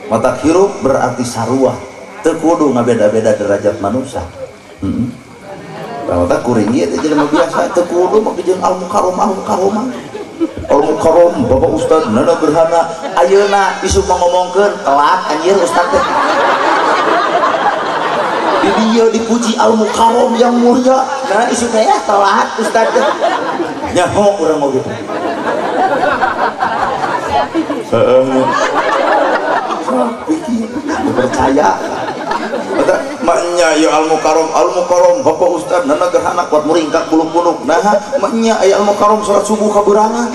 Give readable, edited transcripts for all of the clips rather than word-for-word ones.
Matak hirup berarti sarua. Teu kudu ngabeda-beda derajat manusia. Heeh. Matak kuring ieu teh jelema biasa teu kudu make jeung al mukarram al mukarramah. Al mukarram Bapak Ustad Nana Gerhana ayeuna isuk ngomongkeun telat anjir ustad teh. Di dieu dipuji al mukarram yang mulia. Nah isuk teh telat ustad teh. Nyaho urang mau gitu. Heeh. Pikir percaya. Maknya ya al mukarram Bapak Ustad Nana Gerhana kuat muringkak bulu punuk. Nah maknya ya al mukarram salat subuh kaberangan.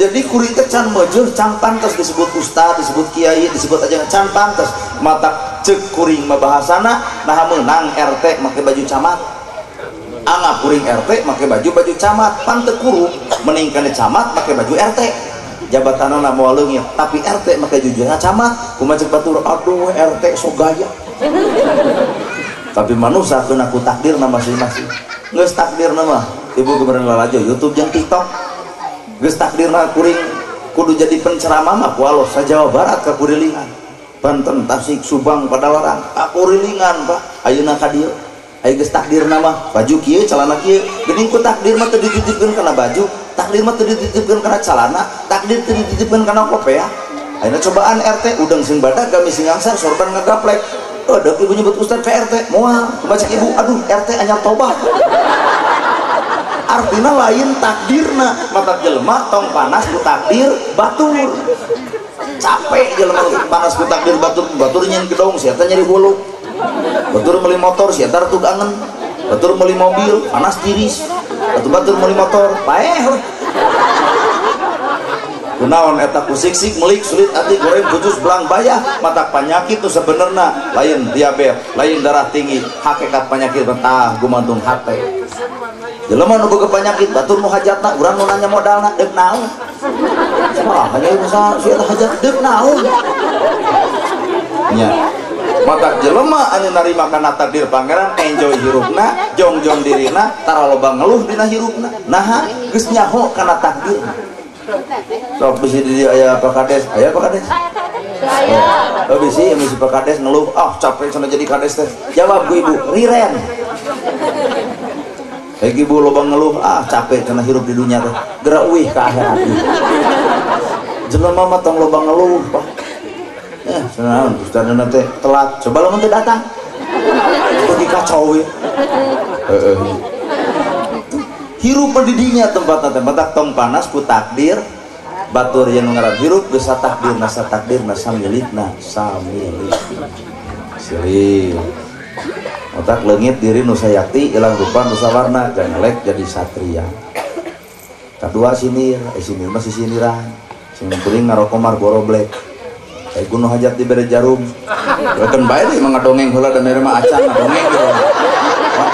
Jadi kuring teh can meujeul can pantes disebut ustad, disebut kiai, disebut aja can pantes. Mata ceuk kuring mah bahasana nah meunang RT make baju camat. Angap kuring RT make baju camat, pan teu kurup mending kana camat make baju RT. Jabatanna moal leungit, tapi RT make jujurna camat, kumaha ceuk batur aduh RT sok gaya. Tapi manusia kena ku takdirna masing-masing. Geus takdirna mah ibu kemarin lalajo YouTube jeung TikTok. Geus takdirna kuring kudu jadi penceramah mah ku aloh sa Jawa Barat ka kurilingan. Banten, Tasik, Subang, Padalarang, ka kurilingan Pak. Ayeuna ka dieu. Aya geus takdirna mah baju kieu celana kieu. Geuning ku takdir mah teu dititipkeun kana baju, takdir mah teu dititipkeun kana celana, takdir teu dititipkeun kana kopea. Ayeuna cobaan RT udang sing badag gamis sing angsar sorban ngagaplek. Dek ibu nyebut ustad ke RT, moal. Kumaha ibu, aduh RT anyar tobat. Artinya lain takdirna, mata jelema tong panas ku takdir batur. Capek jelema panas ku takdir batur, batur nyen gedong sia teh nyeri hulu. Batur meuli motor sia teh tug angen. Batur meuli mobil panas tiris. Batur meuli motor paeh. Kunaon eta ku sik-sik melik sulit ati goreng khusus belang bayah matak panyakit tuh sebenarnya lain diabetes, lain darah tinggi, hakikat penyakit betah gumantung hate. Jelema nu boga penyakit batur nu hajatna urang nu nanya modalna deuk naon. Wah, hanya usaha si eta hajat deuk naon. Nya. Matak jelema anu narima kana takdir pangeran enjoy hirupna, jongjong dirina, tara loba ngeluh dina hirupna. Naha geus nyaho kana takdirna. Sok bisi di aya Pak Kades, aya Pak Kades? Oh, bisi misi Pak Kades ngeluh, ah capek sana jadi kades teh. Jawab ku ibu, riren. Kayak ibu loba ngeluh, ah capek karena hirup di dunia teh. Gerak uih ka akhirat. Jelema mah tong loba ngeluh, Pak. Eh, senang ustadna teh telat. Coba lamun teu datang. Pergi kacau we. Heeh. Hirup pendidinya tempatna teh matak tong panas ku takdir batur yang ngaran hirup geus takdirna satakdirna samilikna samilik. Silih. Otak leungit diri nu sayakti ilang rupa nu sawarna jangelek jadi satria. Kadua sinir, sinir mah sisiniran. Sing kuring ngaroko Marlboro Black. Ai kuno hajat dibere jarum. Keun bae deui mah ngadongeng heula da mere mah acan ngadongeng gitu.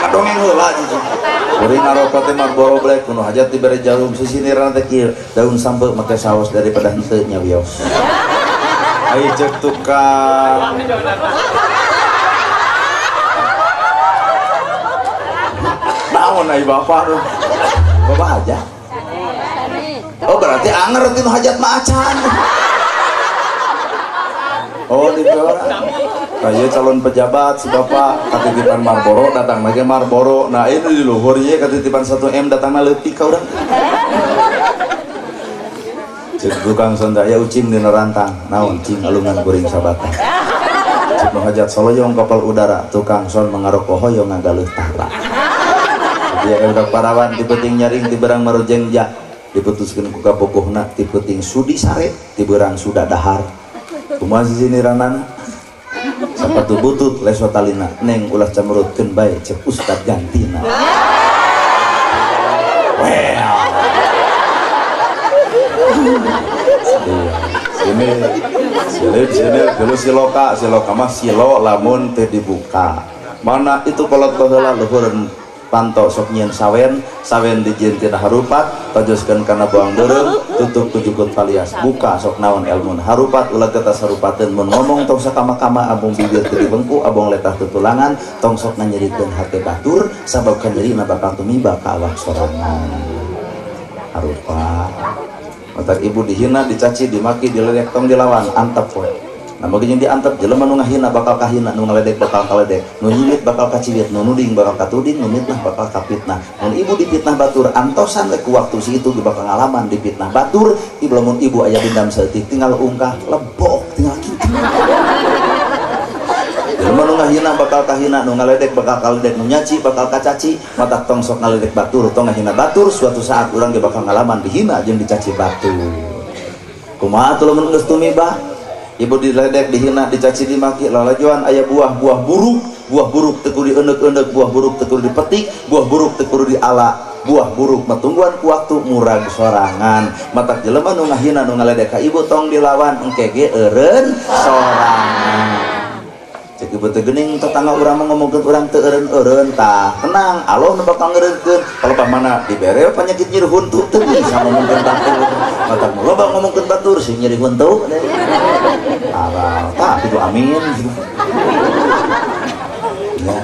Ngadongeng heula gitu. Kuring ngaroko teh Marlboro Black kuno hajat dibere jarum sisiniran teh kieu daun sampe make saos daripada henteu nya wios. Ai ceuk tukang naon ai bapak tuh? Bapak hajat? Oh berarti anger tinu hajat mah acan. Oh di kayak calon pejabat si bapak katitipan Marlboro datang lagi Marlboro. Nah ini di luhur ya katitipan 1M datangna leutik ka urang. Cek tukang sonda ya ucing dina rantang naon cing alungan kuring sabatang. Cek nu hajat soloyong kapal udara tukang son mangaroko hoyong ngagaleuh tara. Dia udah parawan ti peuting nyaring ti berang marujeng ja diputuskeun ku kapogohna ti peuting sudi sare ti berang sudah dahar. Kumaha sisiniranana? Sapatu butut leso talina neng ulah camrutkeun bae cek ustad gantina. Well. Sini silip sini dulu siloka siloka mah silo lamun teu dibuka. Mana itu kolot baheula luhureun panto sok nyieun sawen, sawen dijieun tina harupat, tojoskeun kana bawang beureum, tutup ku jukut palias, buka sok naon elmun harupat ulah getas harupateun mun ngomong tong sakama-kama abong bibir teu dibengku, abong letah tutulangan, tong sok nganyerikeun hate batur, sabab kanyerina bakal tumiba ka awak sorangan. Harupat. Matak ibu dihina, dicaci, dimaki, diledek, tong dilawan, antep we. Nah bagi yang diantep jelema nu ngahina bakal kahina, nu ngaledek bakal kaledek, nu nyimit bakal kaciwit, nu nuding bakal katuding, nu mitnah bakal kapitnah. Mun ibu dipitnah batur antosan we ku waktu si itu bakal ngalaman dipitnah batur. Ibu lamun ibu aya dendam saeutik tinggal ungkah lebok tinggal kitu. Jelema nu ngahina bakal kahina, nu ngaledek bakal kaledek, nu nyaci bakal kacaci. Matak tong sok ngaledek batur, tong ngahina batur, suatu saat urang ge bakal ngalaman dihina jeung dicaci batur. Kumaha atuh lamun geus tumibah? Ibu diledek, dihina, dicaci, dimaki, lalajoan aya buah-buah buruk, buah buruk teu kudu dieneuk-eneuk, buah buruk teu kudu dipetik, buah buruk teu kudu diala, buah buruk mah tungguan ku waktu murag sorangan. Matak jelema nu ngahina nu ngaledek ka ibu tong dilawan, engke ge eureun sorangan. Cek ibu teh geuning tetangga urang mah ngomongkeun urang teu eureun-eureun tah. Tenang, Allah nu bakal ngeureunkeun. Kalau mana dibere penyakit nyeri huntu teu bisa ngomongkeun batur. Matak loba ngomongkeun batur sing nyeri huntu. Aral tah kitu amin gitu. Ya.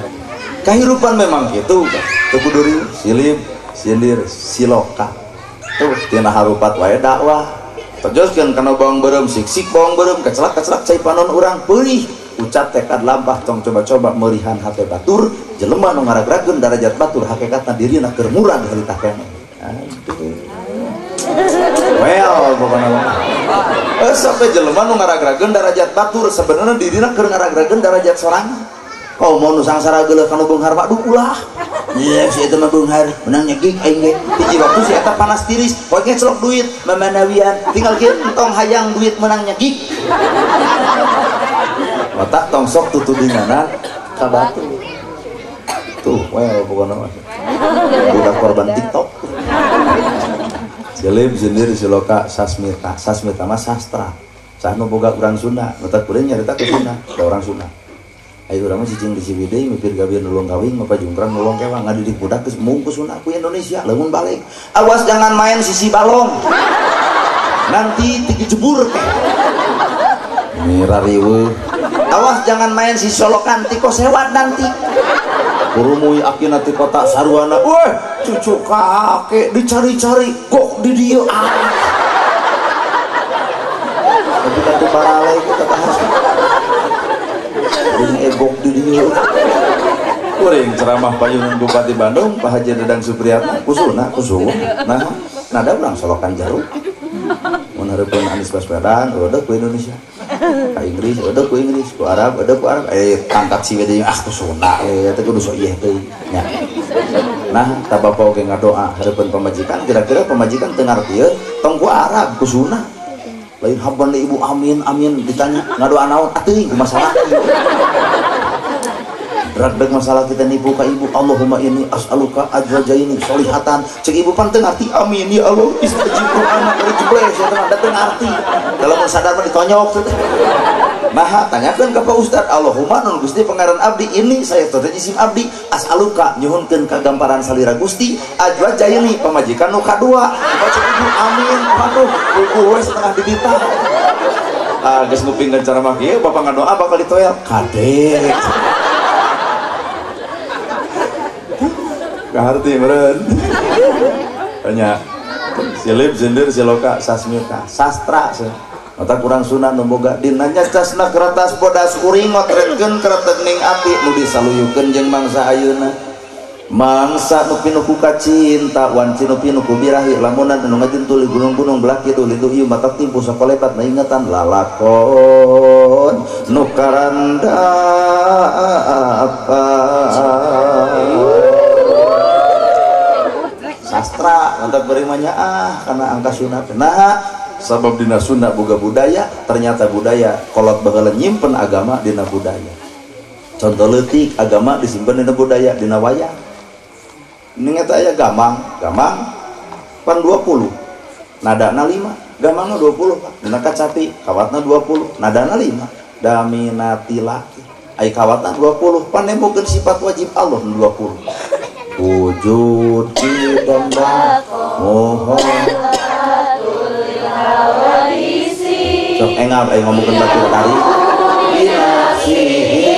Kahirupan memang gitu. Teu kudu silib, sindir, siloka. Tuh tina harupat wae dakwah. Terjoskeun kana bawang beureum, sik-sik bawang beureum, kecelak-kecelak cai panon urang peurih. Ucap tekad lampah tong coba-coba merihan hate batur, jelema nu ngaragrageun darajat batur hakikatna dirina keur murag harita keneh. Aduh. Well, pokona mah. Sampai jelema nu ngaragrageun darajat batur sebenarnya dirina keur ngaragrageun darajat sorangan. Kau mau nu sangsara geuleuh kana beunghar mah duh ulah. Iya, si eta mah beunghar, menang nyegik aing ge. Hiji waktu si eta panas tiris, poe ngecelok duit, mamanawian, tinggal kieu entong hayang duit menang nyegik. Matak tong sok tutudinganan ka batur. Tuh, well pokona mah. Budak korban TikTok. Silib sindir siloka sasmita. Sasmita mah sastra. Sahnu boga urang Sunda, matak kuring nyarita ke Sunda, da urang Sunda. Ayo urang mah cicing di Ciwidey mipir gawe nulung kawing, mapa jungkrang nulung kewang ngadidik budak geus mung ku Sunda ku Indonesia, lamun balik. Awas jangan main sisi balong. Nanti dijebur teh. Mira riweuh. Awas jangan main si solokan tiko sewat nanti. Kurumui akina ti kota sarwana. Weh, cucu kakek dicari-cari kok di dieu ah. Tapi katu paralai kita bahas. Kuring egok di dieu. Kuring ceramah payunun Bupati Bandung, Pak Haji Dadang Supriyatna, kusuna, kusuna. Nah, nada urang solokan jaruk. Mun hareupeun Anies Baswedan, udah ku Indonesia. Ka Inggris, udah ku Inggris, ku Arab, udah ku Arab. Tangkat si we ah kusuna we teh kudu sok ieu teh nya. Nah, ta bapa oge ngadoa hareupeun pamajikan, kira-kira pamajikan teu ngartieun tong ku Arab kusuna. Lain haban deui ibu amin amin ditanya ngadoa naon atuh ku masalah. Ragdeg masalah kita nipu ka ibu, Allahumma inni as'aluka ajwajaini sholihatan. Cek ibu pan teu ngarti amin ya Allah istajib anak jebles ya teh teu ngarti. Dalam sadar mah ditonyok teh. Nah, tanyakeun ka Pak Ustad, Allahumma nun Gusti pangeran abdi ini saya teh jisim abdi as'aluka nyuhunkeun ka gamparan salira Gusti ajwajaini pamajikan nu kadua. Cek ibu amin, waduh puguh we setengah didita. Ah geus ngupingkeun ceramah kieu bapak ngadoa bakal ditoel kadek. Kaharti meureun. Banyak. Silib sindir siloka sasmita, sastra sih. Mata kurang sunah nu boga dina nyacasna kertas bodas kuring ngotretkeun kretek ning ati nu disaluyukeun jeung mangsa ayeuna. Mangsa nu pinuh ku kacinta wanci nu pinuh ku birahi lamunan nu ngajentul di gunung-gunung belah kidul itu ieu mata timpu sakolebat na ingetan lalakon nu karanda apa. Sastra mantap berimanya ah karena angka Sunda. Nah, sabab dina Sunda boga budaya, ternyata budaya kolot baheula nyimpen agama dina budaya. Contoh leutik agama disimpen dina budaya dina wayang. Ini eta aya gamang, gamang pan 20. Nadana 5, gamangna 20 Pak. Dina kacapi kawatna 20, nadana 5. Daminatila ai kawatna 20, pan nembokeun sifat wajib Allah 20. Wujud kidam mohon sok engap ayo ngomongkeun batur tari binafsihi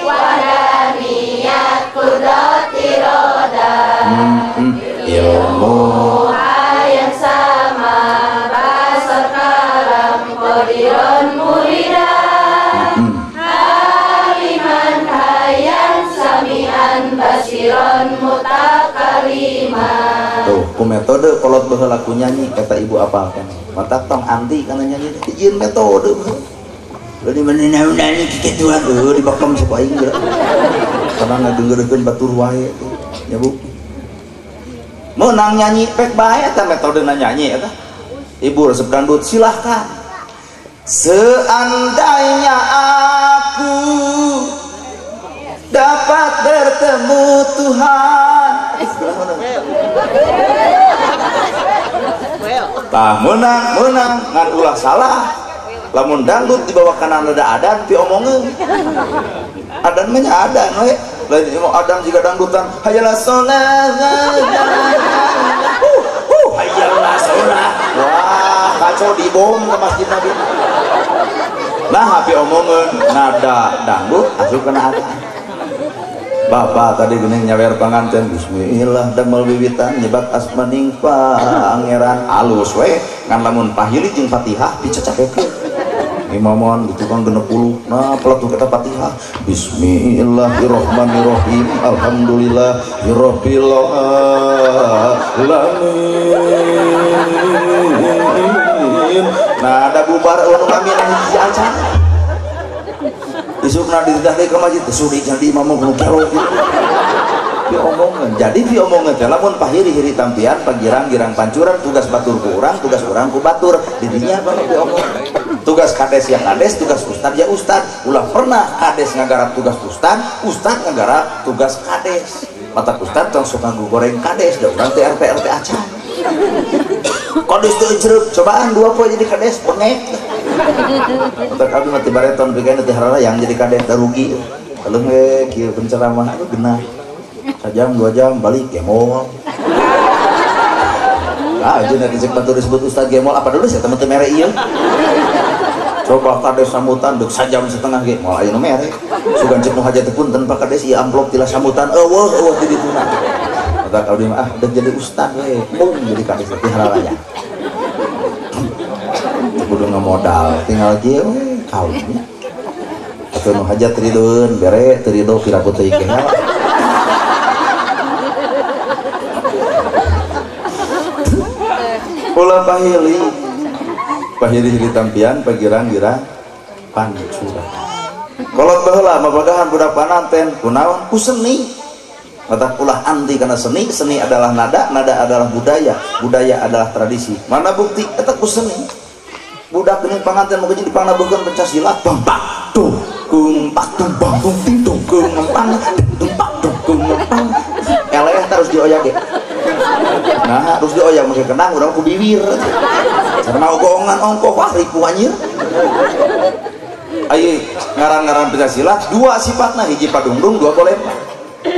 wadaniyat qudrati roda ilmu ayat sama basar kalam qadiron murida. Ku metode kolot baheula ku nyanyi eta ibu apal kan. Mata tong anti kana nyanyi dijieun metode. Di mana naon-naon kikituan eueuh dibakem sok aing geura. Karena ngageunggeurkeun batur wae tuh. Ya Bu. Meunang nyanyi pek bae eta metodena nyanyi eta. Ibu resep dangdut silahkan. Seandainya aku dapat bertemu Tuhan. Tah meunang ngan ulah salah. Lamun dangdut dibawa kana nada adan pi omongeun. Adan mah nya adan we. Lain mau adan jiga dangdutan hayalah sholat. Hayalah sholat. Wah, kacau dibom ke masjid Nabi. Nah, hapi omongeun nada dangdut asup kana adan. Bapak tadi geuning nyawer panganten bismillah damel wiwitan nyebat asmaning pangeran alus we ngan lamun pahili jeung Fatihah dicecakekeun. Imamon di tukang 60 nah peletuh kita Fatihah bismillahirrahmanirrahim alhamdulillahirabbil alamin. Nah ada bubar anu kami hiji acan isukna ditidah deui ka masjid sudi jadi imam kudu kero kitu pi omongan jadi pi omongan teh lamun pahiri-hiri tampian pagirang-girang pancuran tugas batur ku urang tugas urang ku batur didinya bae pi omongan. Tugas kades ya kades, tugas ustad ya ustad. Ulah pernah kades ngagarap tugas ustad, ustad ngagarap tugas kades. Mata ustad tong sok nganggo goreng kades, da urang teh RT RT acan. Kades teu jeruk, cobaan 2 poe jadi kades bengek. Mata abdi mah teu bareton pikeun teh hararayang jadi kades da rugi. Aleuh we kieu penceramah anu genah. Sajam 2 jam balik gemol. Ah, aja nanti cek batur disebut ustad gemol apa dulu sih teman-teman mere ieu. Coba kades sambutan dek sajam setengah ge moal aya nu mere. Sugan cek nu hajat teh punten Pak Kades ieu amplop tila sambutan eueuh eueuh di dituna. Mata abdi mah ah dek jadi ustad we, mung jadi kades teh hararaya. Kudu ngamodal tinggal kieu we kaumnya. Atuh nu hajat ridoeun bere teu rido piraku teuing ge. Ulah pahili. Pahili-hili tampian pagirang-girang pancura. Kolot baheula mabagahan budak pananten kunaon ku seni. Mata ulah anti kana seni, seni adalah nada, nada adalah budaya, budaya adalah tradisi. Mana bukti eta ku seni. Budak geuning panganten moga jadi pangnabuhkeun pencak silat bang pak tuh gung pak tung bang tung ting tung gung ngempang tung pak tung gung ngempang. Eleh terus dioyak ge. Nah, terus dioyak make kenang urang ku biwir. Karena ogongan ongkoh wah ripu anjir. Ayo ngaran-ngaran pencak silat dua sifatna hiji padungdung dua golempang.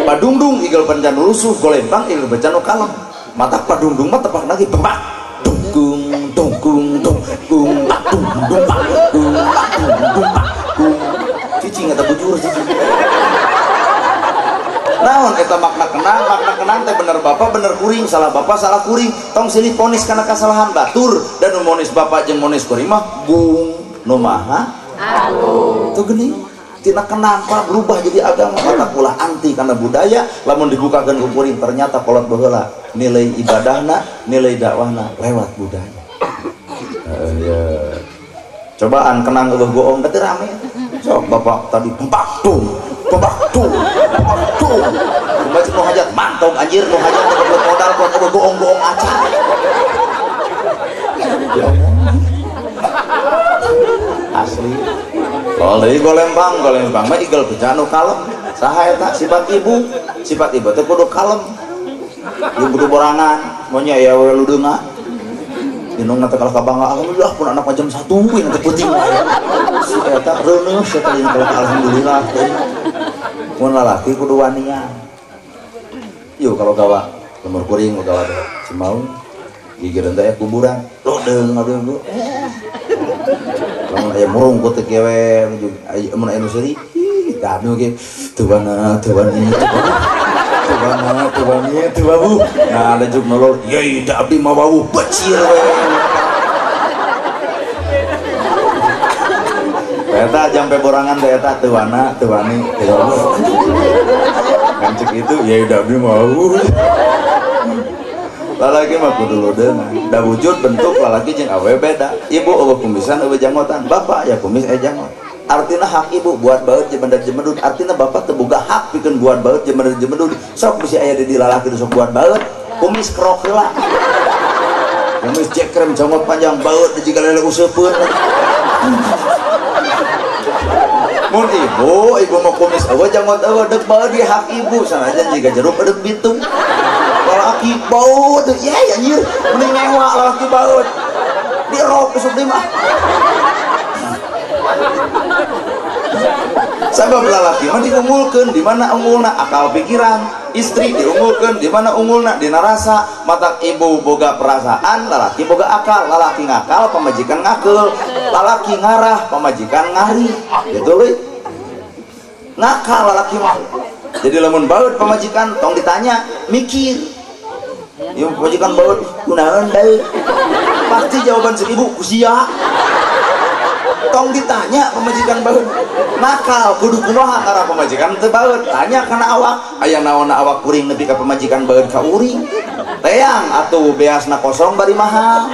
Padungdung igel pencan lusuh, golempang igel pencan kalem. Mata padungdung mah tepak lagi bebak dunggung dunggung dunggung dung dung dung dung dung. Cicing eta bujur cicing. Naon eta makna kenang teh bener bapak bener kuring, salah bapak salah kuring. Tong silih ponis kana kasalahan batur dan nu monis bapak jeung monis kuring mah gung nu maha agung. Tuh geuning tina kenang pak berubah jadi agama mata ulah anti kana budaya lamun dibukakeun ku kuring ternyata kolot baheula nilai ibadahna nilai dakwahna lewat budaya. Ya. Cobaan kenang eueuh goong teh rame. Sok bapak tadi bempak tung bempak tung bempak tung. Kumaha nu hajat mantong anjir nu hajat teh buat modal kuat eueuh goong-goong acan. Ya Allah. Asli. Kalau deui golempang, golempang mah igel pecah nu kalem. Saha eta sifat ibu? Sifat ibu teh kudu kalem. Ieu kudu borangan, monya aya we ludeunga. Inung teh kalah kabangga alhamdulillah pun anak jam 1 we teh peuting. Si eta reuneuh sakali kalah alhamdulillah teh. Mun lalaki kudu wanian. Yuk kalau gawa lemur kuring gawa teh si maung gigireun teh kuburan. Lodeung aduh. Lamun aya murung ku teh kieu we mun aya nu seuri ih danu ge teu wana teu wani teu wani teu wawuh. Nah lejuk nolol yeuh da abdi mah wawuh becir we. Eta jampe borangan teh eta teu wana teu wani teu wawuh. Kan cek itu yeuh da abdi mah wawuh. Lalaki mah kudu ludeungan. Da wujud bentuk lalaki jeung awewe beda. Ibu eueuh kumisan eueuh janggotan, bapak ya kumis aya janggot. Artina hak ibu buat baeud jemedar jemedud, artina bapak teu boga hak pikeun buat baeud jemedar jemedud. Sok bisi aya di lalaki sok buat baeud, kumis kerok heula. Kumis jekrem janggot panjang baeud jiga lele useupeun. Mun ibu, ibu mau kumis eueuh janggot eueuh deuk baeud di hak ibu sanajan jiga jeruk deuk bitung. Lalaki baeud ye anjir, mending ngewa lalaki baeud. Dirok useup deui mah. Sabab lalaki mah diunggulkeun di mana unggulna akal pikiran, istri diunggulkeun di mana unggulna dina rasa. Matak ibu boga perasaan, lalaki boga akal, lalaki ngakal pamajikan ngakeul, lalaki ngarah pamajikan ngari. Gitu leuy. Ngakal lalaki mah. Jadi lamun baeud pamajikan tong ditanya, mikir. Ieu pamajikan baeud kunaon baeud? Pasti jawaban si ibu ku sia. Tong ditanya pamajikan baeud. Nakal kudu kumaha karena pamajikan teu baeud, tanya kana awak, aya naonna awak kuring nepi ka pamajikan baeud ka uring. Teang atuh beasna kosong bari mahal.